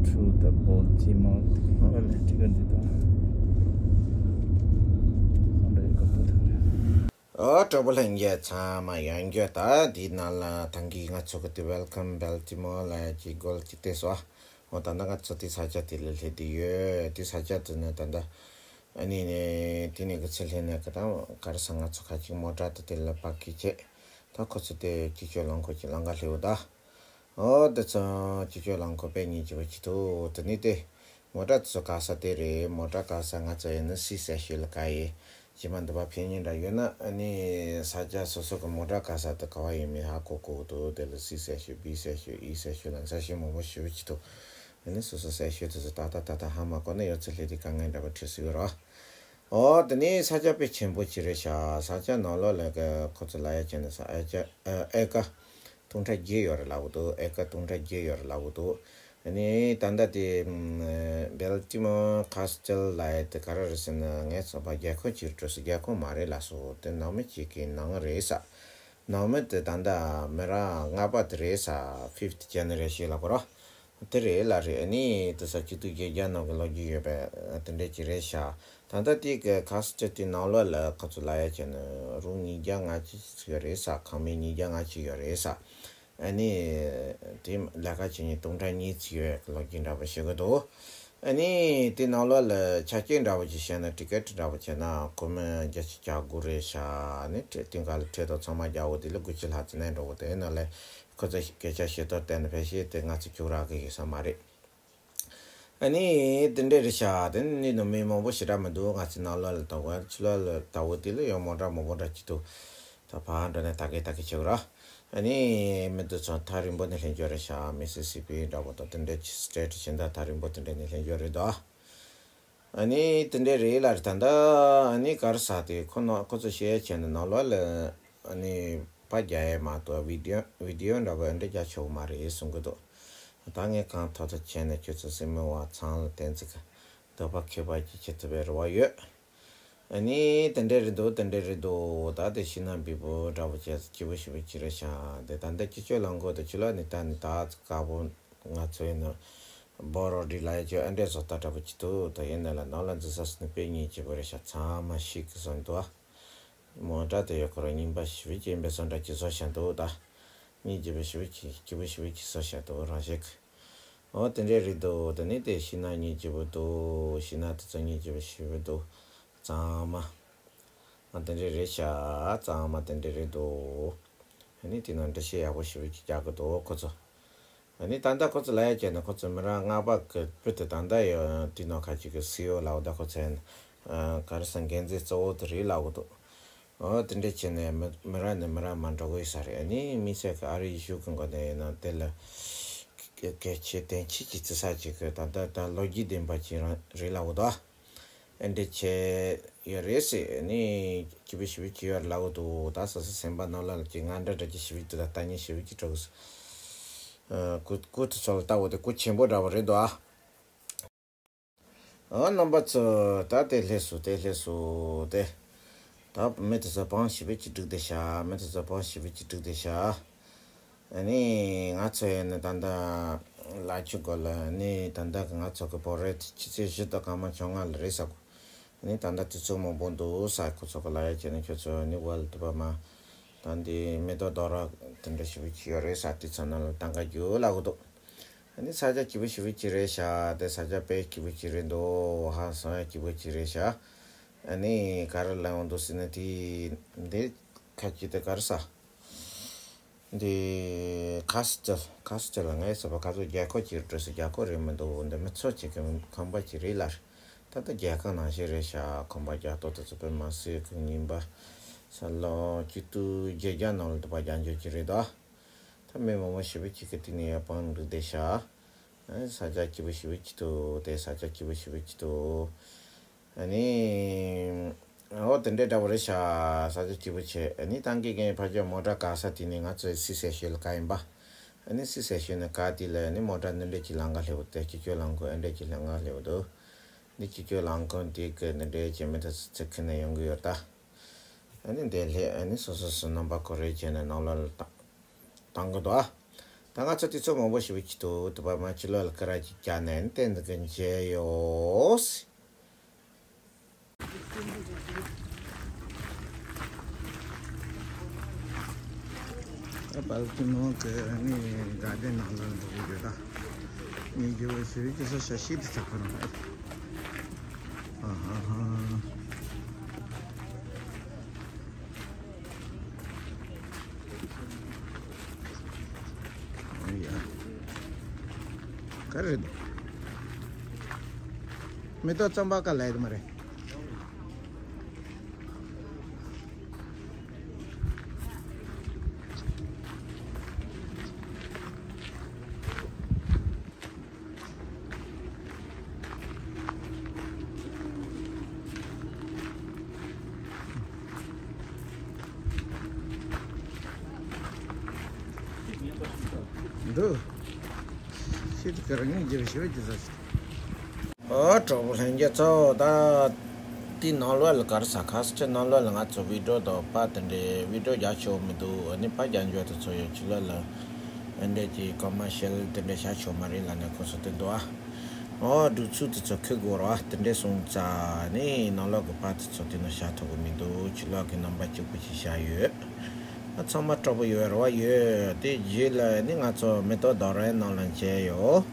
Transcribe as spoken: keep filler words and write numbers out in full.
Through the Baltimore. ཨ་ལས་ཅི་ག་འདི་དང་། ཧོན་ཌའི་ཀ་པོ་དེ་རེད། ཨོ་གྲོགས་པོ་ལྷན་རྒྱས་ཚང་མ་ཡང་བསྐྱར་ད་འདི་ནང་ལ་ཐང་གི་ང་ཚོ་གི་དེ་Welcome Baltimore ལ་ཅིག་གོལ་ཅིག་བལྟས་སོ། ཨོ་ད་ལྟ་ང་ཚོ་དེ་ས་ཆ་དེ་ལ་སླེབས་དེ་ཡོད། དེ་ས་ཆ་དེ་ནི་ད་ལྟ་ཨ་ནི་ནས་དེ་ནས་གི་ཚེ་ལྷན་ནས་གི་ད་ག་རེ་ས་ང་ཚོ་ཁ་ཅིག་མོ་ཊ་དེ་དེ་ལ་པར་ཀིང་བྱས། ད་ཁོ་ཚོ་དེ་སྤྱི་སྤྱོད་རླངས་འཁོར་གྱི་ལམ་ཁ་སླེབས་ད། ཨོ་དེ་ཚོ་སྤྱི་སྤྱོད་རླངས་འཁོར་དཔེ་སྙིང་རྗེ་པོ་ཅིག་འདུག་དེ་ནི་དེ་མོ་ཊ་དེ་ཚོ་ག་ས་དེ་རེད། མོ་ཊ་ག་ས་ང་ཚོ་ཡིན་ན་སི་སེ་ཤུལ་ལ་ག་ཡེ་ཇི་མ་འདི་པ་ཕན་ཉིན་འདྲ་ཡོད་ན་ཨ་ནི་ས་ཆ་སོ་སོ་གི་མོ་ཊ་ག་ས་དེ་ག་བ་ཡིན་མིན་ཧ་གོ་གོ་འདུག་དེ་ལ་སི་སེ་ཤུལ་བི་སེ་ཤུལ་ཨི་སེ་ཤུལ་ལ་ས་ཤུལ་མང་པོ་ཞེ་པོ་ཅིག་འདུག་ཨ་ནི་སོ་སོ་སེ་ཤུལ་དེ་ཚོ་ད་ད་ད་ད་ཧ་མ་གོ་ན་ཡོད་ཚད་སླེབས་དེ་དཀའ་ངལ་འདྲ་པོ་འཕྲད་སྲིད་ཡོད་རོ། ཨོ་དེ་ནི་ས་ཆ་དཔེ་ཆེན་པོ་ཅིག་རེད་ཤག་ས་ཆ་ནང་ལོགས་ལ་གི་ཁོ་ཚོ་ལ་ཡ་བྱས་ནས་ས་ཨེ་ཀ་ཨེ་ཀ་སྟོང་ཕྲག་བརྒྱད་ཡོད་རེད་ལབ་གི་འདུག་ཨེ་ཀ་སྟོང་ཕྲག་བརྒྱད་ཡོད་རེད་ལབ་གི་འདུག་ཨ་ནི་ད་ལྟ་དེ་Baltimore Castle ལབ་ཡ་དེ་ག་རེ་རེད་ཟེར་ན་ངས་ཚོད་པ་རྒྱལ་ཁབ་ཅིག་འགྲོ་ས་རྒྱལ་ཁབ་མ་རེད་ལབ་སོང་། དེ་ནང་མི་གཅིག་གི་ནང་རེད་ས། ནང་མི་དེ་ད་ལྟ་མི་རབས་ལྔ་པ་དེ་རེད་ས། Fifth generation ལབ་དགོས་རོ། དེ་རེད་ལ་རེད། ཨ་ནི་དེ་ས་བཅུ་དྲུག་བརྒྱད་བརྒྱ་ནང་གི་ལོ་རྒྱུས་ཡོད་པའི་དེ་འདྲས་ཅིག་རེད་ཤག་ད་ལྟ་དེ་གི་ཁ་སི་ཊལ་དེ་ནང་ལོགས་ལ་ཁོ་ཚོ་ལ་ཡ་བྱས་ན་རུམ་ཉིས་བརྒྱ་ལྔ་བཅུ་ཙམ་ཡོད་རེད་ས། ཁང་མིག་ཉིས་བརྒྱ་ལྔ་བཅུ་ཡོད་རེད་ས། ཨ་ནི་དེ་ལས་ཀ་བྱེད་མཁན་སྟོང་ཕྲག་གཉིས་ཙམ་ཡོད་པའི་ལོ་རྒྱུས་འདྲ་པོ་ཞིག་གི་འདུག་ཨ་ནི་དེ་ནང་ལོགས་ལ་ཆ་རྐྱེན་འདྲ་པོ་ཅིག་བཤད་ན་ཊི་ཀེ་ཊི་འདྲ་པོ་བྱས་ན་སྒོར་མོ་བརྒྱ་ཆ་གྱ་དགུ་རེད་ཤག་ཨ་ནི་ཁྲལ་དེ་ག་ལ་ཁྲལ་དང་ཚང་མ་རྒྱག་དགོས། དེ་ལ་དགུ་བཅུ་ལྷག་ཙམ་ནས་འགྲོ་དགོས། དེ་ནང་ལས། ཁོ་ཚོ་སྐད་ཆ་བཤད་སྟངས་བལྟས་ན་ཕལ་ཆེར་དེ་ང་ཚོ་ཁྱུག་རག་གི་ཡོད་ས་མ་རེད། ཨ་ནི་དེ་འདྲས་རེད་ཤག་དེ་ནི་ནི་མི་མང་པོ་ཞེ་དྲག་མི་འདུག་ང་ཚོའི་ནང་ལོགས་ལ་ལྟ་བ་ཕྱི་ལོགས་ལ་ལྟ་བ་དེ་ལ་ཡང་མོ་ཊ་མང་པོ་འདྲ་ཅིག་འདུག་ད་ཕར་འགྲོ་ནས་ད་གེ་ད་གེ་བྱེད་ར། ཨ་ནི་མི་འདུག་ཚོ་ཐག་རིང་པོ་ནས་སླེབས་རྒྱུ་རེད་ཤག་མི་སི་སི་པི་འདྲ་པོ་དང་དེ་འདྲས་ཅིག་སི་ཊེ་ཊི་ཕྱིན་ད་ཐག་རིང་པོ་དེ་འདྲས་ནས་སླེབས་རྒྱུ་རེད་དོ། ཨ་ནི་དེ་འདྲས་རེད་ལ་རེད། ད་ལྟ་ཨ་ནི་ག་རེ་ཟེར་དེ་ཁོ་ན་ཁོ་ཚོ་བཤད་ཡ་བྱས་ན་ནང་ལོགས་ལ་ཨ་ནི་པར་རྒྱག་ཡ་མ་གཏོགས་བི་ཌི་ཡོ་བི་ཌི་ཡོ་འདྲ་པོ་ཨ་འདྲས་རྒྱག་ཆོག་གི་མ་རེད་གསུང་གི་འདུག་ད་ངས་གང་ཐུབ་ཐུབ་བྱས་ནས་ཁྱོད་ཚོ་སེར་མོ་བ་ཚང་ལ་བསྟན་ཚིག་འདོད་པ་ཁེ་པར་གྱི་བྱེད་ཐུབ་པའི་རེ་བ་ཡོད། ཨ་ནི་དེ་འདྲས་རེད་འདུག་དེ་འདྲས་རེད་འདུག་ད་དེ་ཤི་ན་འབི་བོ་འདྲ་པོ་བྱས་སྐྱིད་པོ་ཞེ་པོ་ཅིག་རེད་ཤག་དེ་ད་ལྟ་སྤྱི་སྤྱོད་རླངས་འཁོར་དུ་ཕྱི་ལོགས་ནས་ད་ནི་ད་དཀར་པོ། ང་ཚོ་ཡིན་ན་སྦོ་རོ་ཌི་ལ་ཡ་ཅིག་ཨ་འདྲས་བཟོ་ལྟ་འདྲ་པོ་ཅིག་འདུག་ད་ཡིན་ན་ལ་ནང་ལ་འཛུལ་ས་སུ་ནི་དཔེ་སྙིང་རྗེ་པོ་རེད་ཤག་ཚང་མ་ཤིག་གི་བཟོ་འདུག་ཨ། མོ་ཊ་དེ་ཡོད་ཁོ་རང་རྙིང་པ་ཞེ་པོ་ཅིག་ཡིན་པའི་བཟོ་འདྲ་ཅིག་བཟོ་བཞག་འདུག་ད་སྙིང་རྗེ་པོ་ཞེ་པོ་ཅིག་སྐྱིད་པོ་ཞེ་པོ་ཅིག་བཟོ་བཞག་འདུག་རང་ཤིག་ཨོ་དེ་འདྲས་རེད་འདུག་ད་ནི་དེ་ཤི་ན་སྙིང་རྗེ་པོ་འདུག་ཤི་ན་དེ་ཚོ་སྙིང་རྗེ་པོ་ཞེ་པོ་འདུག་ཚང་མ། ཨ་དེ་འདྲས་རེད་ཤག་ཚང་མ་དེ་འདྲས་རེད་འདུག་ཨ་ནི་དེ་ནང་འགྲེལ་བཤད་ཡག་པོ་ཞེ་པོ་ཅིག་རྒྱག་གི་འདུག་ཁོ་ཚོ། ཨ་ནི་ད་ལྟ་ཁོ་ཚོ་ལ་ཡ་བྱས་ན་ཁོ་ཚོ་མི་རབས་ལྔ་པ་གི་བུ་དེ་ད་ལྟ་ཡོད་དེ་ནང་ཁ་ཅིག་གི་སི་ཨི་ཨོ་ལབ་ད་ཁོ་ཚོ་ཡིན། ཨ་ག་རེ་ཟེར་འགན་འཛིན་གཙོ་བོ་དེ་རེད་ལབ་གི་འདུག་ཨོ་དེ་འདྲས་བྱས་ནས་མི་མི་རབས་ནས་མི་རབས་མར་འགྲོ་གི་ཡོད་ས་རེད། ཨ་ནི་དམིགས་བསལ་གི་ཨ་རིའི་གཞུང་གི་མགོ་ནས་ཡིན་ན་དེ་ལ་གལ་ཆེ་དོན་ཆེ་གི་བརྩི་ས་ཅིག་གི་ད་ལྟ་ད་ལོ་རྒྱུས་ལྡན་པ་ཅིག་རང་རེད་ལབ་གི་འདུག་ཨ་འདྲས་བྱས་ཡོད་རེད་ཟེར་ནས་སྐྱིད་པོ་ཞེ་པོ་ཅིག་ཡོད་རེད་ལབ་གི་འདུག་ད་སོ་སོ་སེམས་པ་ནང་ལ་ཅིག་དངངས་སྐྲག་འདྲ་ཅིག་ཞེ་པོ་ཅིག་འདུག་ད་ལྟ་ཉིན་ཞེ་པོ་ཅིག་འགྲོ་གི་སོ། ཨ་སྐུ་སྐུ་དེ་ཚོ་ལ་ལྟ་བུ་དེ་སྐུ་ཆེན་པོ་འདྲ་བོ་རེད་འདུག་ཨ། ཨ་རྣམ་པ་ཚོ་ད་དེ་སླེབས་སོང་དེ་སླེབས་སོང་དེ། ད་མི་དེ་ཚོ་བང་ཞེ་པོ་ཅིག་བསྒྲིགས་བསྡད་ཤག་མི་དེ་ཚོ་བང་ཞེ་པོ་ཅིག་བསྒྲིགས་བསྡད་ཤག་ཨ་ནི་ང་ཚོ་ཡིན་ན་ད་ལྟ་ལ་ཆུ་སྒོ་ལ་ནི་ད་ལྟ་གི་ང་ཚོ་གི་པོ་རེད་ཆུ་ཚོད་བཞི་དང་སྐར་མ་བཅོ་ལྔ་ལ་རེད་ཟེར་གོ་ཨ་ནི་ད་ལྟ་དུས་ཚོད་མང་པོ་འདུག་ས། ཁོ་ཚོ་གི་ལ་ཡ་བྱས་ན་ཁྱོད་ཚོ་ནི་ཝལ་དུ་པ་མ་ད་འདི་མེ་ཏོག་རྡོག་ར་དེ་འདྲ་ཞེ་པོ་ཅིག་ཡོད་རེད་ས། དེ་ཚོ་ནང་ལ་ད་ག་རྒྱུ་ལ་གོ་འདུག་ཨ་ནི་ས་ཆ་སྐྱིད་པོ་ཞེ་པོ་ཅིག་རེད་ཤག་དེ་ས་ཆ་དཔེ་སྐྱིད་པོ་ཅིག་རེད་འདུག་ཧང་སང་ཡ་སྐྱིད་པོ་ཅིག་རེད་ཤག་ཨ་ནི་ག་རེ་ལབ་ཡོང་འདུག་ཟེར་ན་དེ་འདི་ཁ་ཅིག་དེ་ག་རེ་ས། འདི་ཁ་སི་ཊལ་ཁ་སི་ཊལ་ལ་ངའི་སོ་པ་ཁ་ཚོ་རྒྱལ་ཁབ་ཅིག་འགྲོ་སའི་རྒྱལ་ཁབ་རེད་མི་འདུག་འདི་མི་ཚོ་ཅིག་གི་ཁང་པ་ཅིག་རེད་ལ། ད་ལྟ་རྒྱལ་ཁབ་ནང་བཞིན་རེད་ཤག་ཁང་པ་རྒྱ་ཏོག་ཏོ་ཚོ་དཔེ་མ་སྲིད་གི་རྙིང་པ། ས་ལོ་བཅུ་དྲུག་བརྒྱད་བརྒྱ་ནང་ལ་འདུག་པ་རྒྱ་འཇོག་ཅིག་རེད་དོ། ད་མི་མང་པོ་ཞེ་པོ་ཅིག་གིས་དེ་ནས་ཡར་སྤང་འགྲིག་བསྡད་ཤག་ཨ་ནི་ས་ཆ་སྐྱིད་པོ་ཞེ་པོ་ཅིག་འདུག་དེ་ས་ཆ་སྐྱིད་པོ་ཞེ་པོ་ཅིག་འདུག་ཨ་ནི། ཨོ་དེ་འདྲའི་འདྲ་པོ་རེད་ཤག་ས་ཆ་སྐྱིད་པོ་བྱས། ཨ་ནི་ཏང་གི་རྒན་ཕ་ཇོ་མོ་ཊ་ག་ས་དེ་ནས་ང་ཚོའི་སི་སེ་ཤེལ་ག་ཡིན་པ། ཨ་ནི་སི་སེ་ཤེལ་ནས་ག་དེ་ལ་ཨ་ནི་མོ་ཊ་འདི་འདྲས་ཀྱི་ལམ་ཁ་སླེབས་འདུག་དེ་སྤྱི་སྤྱོད་རླངས་འཁོར་ཨ་འདྲས་ཀྱི་ལམ་ཁ་སླེབས་འདུག་འདི་སྤྱི་སྤྱོད་རླངས་འཁོར་འདི་གི་འདི་འདྲས་ཀྱི་མི་ད་ཚིག་ཁི་ནས་ཡོང་གི་ཡོད་ད། ཨ་ནི་འདི་སླེབས་ཨ་ནི་སོ་སོ་སོ་རྣམ་པ་ཀོ་རེ་བྱས་ནས་ནང་ལོགས་ལ་བཏང་བཏང་གི་འདུག་ཨ། ད་ང་ཚོ་དུས་ཚོད་མང་པོ་ཞིག་གི་ཆེད་དུ་དུ་བ་མ་ཕྱི་ལོགས་ལ་ཀ་ར་ཅིག་བརྒྱབ་ནས་ཏན་ཏན་གྱི་མཇལ་ཡོད། ཨ་པལ་ཀི་ནང་གི་ནི་ག་དེ་ནང་ལ་འགྲོ་གི་ཡོད་ད། ངས་རྒྱུ་བ་ཞུ་རིག་གི་ས་ཤ་ཤི་དུ་ཆགས་པ་ནང་ཨ་ཧ་ཧ། ཨོ་ཡ། ག་རེ་རེད་འདུག་མེ་ཏོག་རྩམ་པ་ག་ལ་ཡོད་མ་རེད། འདུག་ཤེས་ཀྱི་རང་ཉིད་རྒྱལ་བའི་ཞི་བའི་རྒྱུ་ཟེར་ཞིག་ཨོ་གྲོགས་པོ་ལྷན་རྒྱས་ཚོ། ད་དེའི་ནང་ལོགས་ལ་ག་རེ་ཟ་ཁ་སི་ཆེ་ནང་ལོགས་ལ་ང་ཚོ་བི་ཌིའོ་དང་པར་དེ་འདྲའི་བི་ཌིའོ་རྒྱག་ཆོག་མི་འདུག་ཨ་ནི་པར་རྒྱག་འཇོག་དེ་ཚོ་ཡོད་ཆུ་ལ་ལ་ཨ་འདྲས་ཀྱི་ཀོ་མར་ཤལ་དེ་འདྲས་བྱ་ཆོག་མ་རེད་ལབ་ནས་ཁོ་ཚོ་དེ་འདུག་ཨ། ཨོ་སྒྲུག་ཚུལ་དེ་ཚོ་ཁུ་དགོས་ར་བ་དེ་འདྲས་སོང་ཙང་ནི་ནང་ལོགས་ཀྱི་པར་དེ་ཚོ་དེ་ནང་བཞག་ཐུབ་ཀྱི་མི་འདུག་ཆུ་ལོགས་ཀྱི་རྣམ་པ་གཅིག་པུ་ཞིག་བཞག་ཡོད། ཨ་ཚང་མ་སྤྲོ་པོ་ཡོད་ར་བ་ཡོད། དེ་རྗེས་ལ་ནི་ང་ཚོ་མེ་ཏོག་རྡོ་རའི་ནང་ལ་མཇལ་ཡོད།